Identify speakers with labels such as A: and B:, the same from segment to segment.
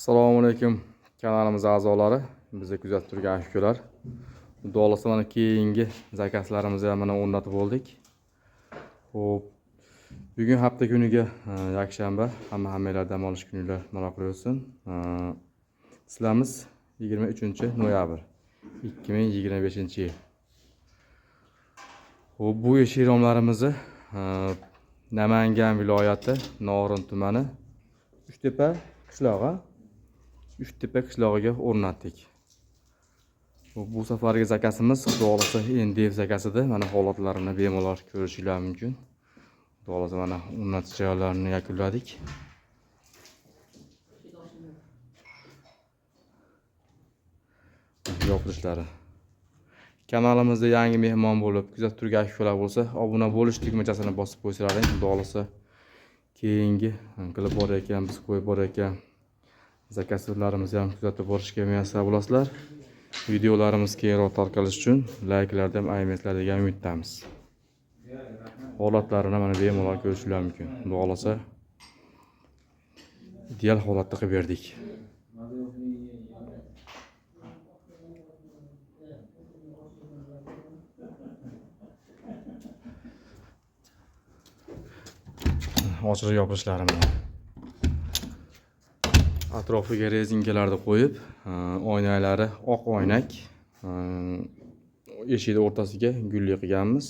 A: Assalomu alaykum kanalimiz a'zolari, bizni kuzatib turgan aka-ukalar. Xudo xohlasa mana keyingi zakazlarimizni ham mana o'rnatib bo'ldik. Xo'p, bugun hafta kuniga yakshanba, hammanglar dam olish kuninglar maroqli o'tsin. Sizlarimiz 23 noyabr 2025-yil. Xo'p, bu eshik romlarimizni Namangan viloyati Norin tumani Uchtepa qishlog'i, Uchtepa qishlog'iga o'rnatdik. Bu safargi zakazimiz xudo xohlasa MDF zakazida. Mana holatlarini bemalol ko'rishinglar mumkin. Xudo xohlasa mana o'rnatish jarayonlarini yakunladik. Yopilishlari. Kanalimizda yangi mehmon bo'lib kuzatib turgan aka-ukalar bo'lsa, obuna bo'lish tugmachasini bosib qo'ysalaring, xudo xohlasa keyingi qilib borayotgan, biz qo'yib borayotgan zakazlarimizni ham kuzatib borishga muyassar bo'lasizlar. Videolarimiz keyinroq tarqalishi uchun layklarni ham ayamaysizlar degan umiddamiz. Holatlarini mana bemalol ko'rishinglar mumkin. Xudo xohlasa ideal holatda qilib berdik. Ochilish yopilishlari mana. Atrofiga rezinkalarni qo'yib, oynaklari oq oynak, eshikni o'rtasiga gulli qilganmiz.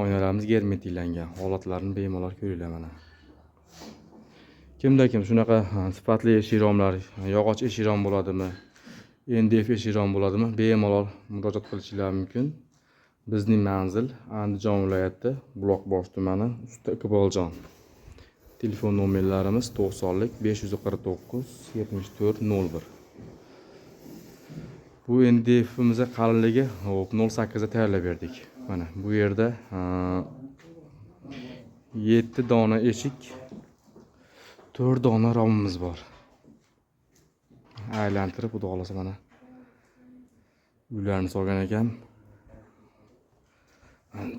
A: Oynalarimiz germetiklangan. Holatlarini bemalol ko'ringlar mana. Kimda kim shunaqa sifatli eshik romlar, yog'och eshik rom bo'ladimi, MDF eshik rom bo'ladimi, bemalol murojaat qilishinglar mumkin. Bizning manzil Andijon viloyati, Buloqbosh tumani, Usta Iqboljon. Telefon nomerlarimiz 90 549 74 01. Bu MDFimizni qalinligi hop 0.8 da tayyorlab berdik. Mana bu yerda 7 dona eshik, 4 dona romimiz bor. Aylantirib xudo xohlasa mana uylarni solgan ekan.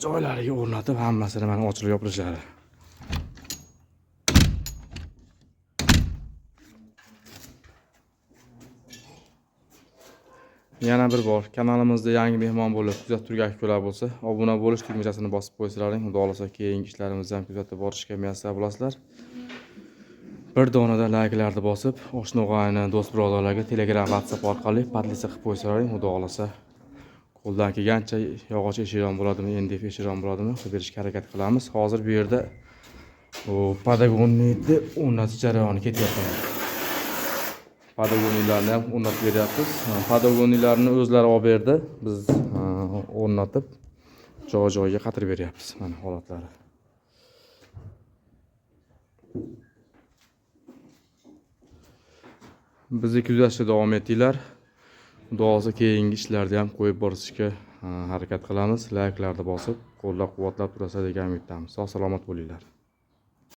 A: Joylariga o'rnatib hammasini mana ochilib yopilishlari. Yana bir bor kanalimizda yangi mehmon bo'lib kuzatib turgan aka-ukalar bo'lsa, obuna bo'lish tugmachasini bosib qo'ysalaring, xudo xohlasa keyingi ishlarimizni ham kuzatib borishga muyassar bo'lasizlar. Bir donada layklarni bosib, oshna og'ayni, do'st birodarlarga Telegram, WhatsApp orqali podlisa qilib qo'ysalaring, xudo xohlasa qo'ldan kelgancha yog'och eshik bo'ladimi, MDF eshik bo'ladimi, qilib berishga harakat qilamiz. Hozir bu yerda bu podogonniyni o'rnatish jarayoni ketyapti. Podogonniylarni ham o'rnatib beryapmiz. Podogonniylarni o'zlari olib berdi. Biz o'rnatib joy-joyiga qatirib beryapmiz. Mana holatlari. Bizni kuzatishda davom etinglar. Xudo xohlasa keyingi ishlarda ham qo'yib borishga harakat qilamiz. Layklarni bosib, qo'llab-quvvatlab turasizlar degan umiddamiz. Sog' salomat bo'linglar.